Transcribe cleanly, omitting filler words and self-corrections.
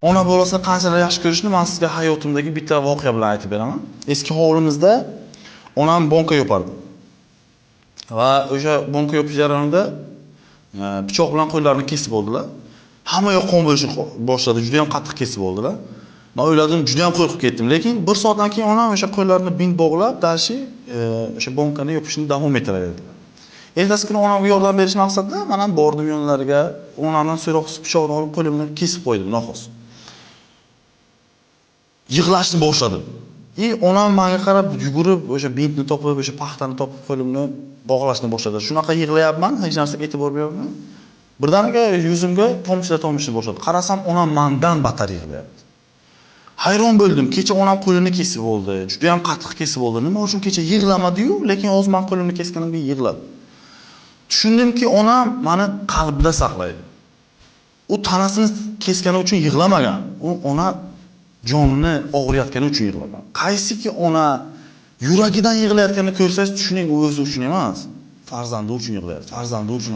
Ona bolasini qanchalar yaxshi ko'rishini man sizga hayotimdagi bitta voqea bilan aytib beraman. Eski hovlimizda onam bonka yopardi. Va o'sha bonka yopish jarayonida pichoq bilan qo'llarini kesib oldilar. Hamma yoq qon bo'lishni boshladi, juda ham qattiq kesib oldilar. Man o'yladim, juda ham qo'rqib ketdim. Lekin bir soatdan keyin onam o'sha qo'llarini bint bog'lab, дальше o'sha bonkani yopishni davom ettiraverdilar. Ertasi kuni onamga yordam berish maqsadida man ham bordim yonlariga, onamdan so'roqsiz pichoqni olib qo'limni kesib qo'ydim noxos. Yig'lashni boshladim. И onam menga qarab yugurib o'sha bintni topib, o'sha paxtani topib qo'limni bog'lashni boshladi. Shunaqa yig'layapman, hech narsaga e'tibor bermayapman. Birdaniga yuzimga tomchilar tomishni boshladi. Qarasam, onam mandan battar yig'layapti. Hayron bo'ldim. Kecha onam qo'lini kesib oldi. Juda ham qattiq kesib oldi. Nima uchun kecha yig'lamadi-yu, lekin hozir men qo'limni kesganimga yig'ladi. Tushundimki, onam meni qalbida saqlaydi. U tanasini keskani uchun yig'lamagan. U ona jonini og'riyotgani uchun yig'lagan. Qaysiki ona yuragidan yig'layotganini ko'rsangiz, tushuning, u o'zi uchun emas, farzandi uchun yig'layapti, farzandi uchun.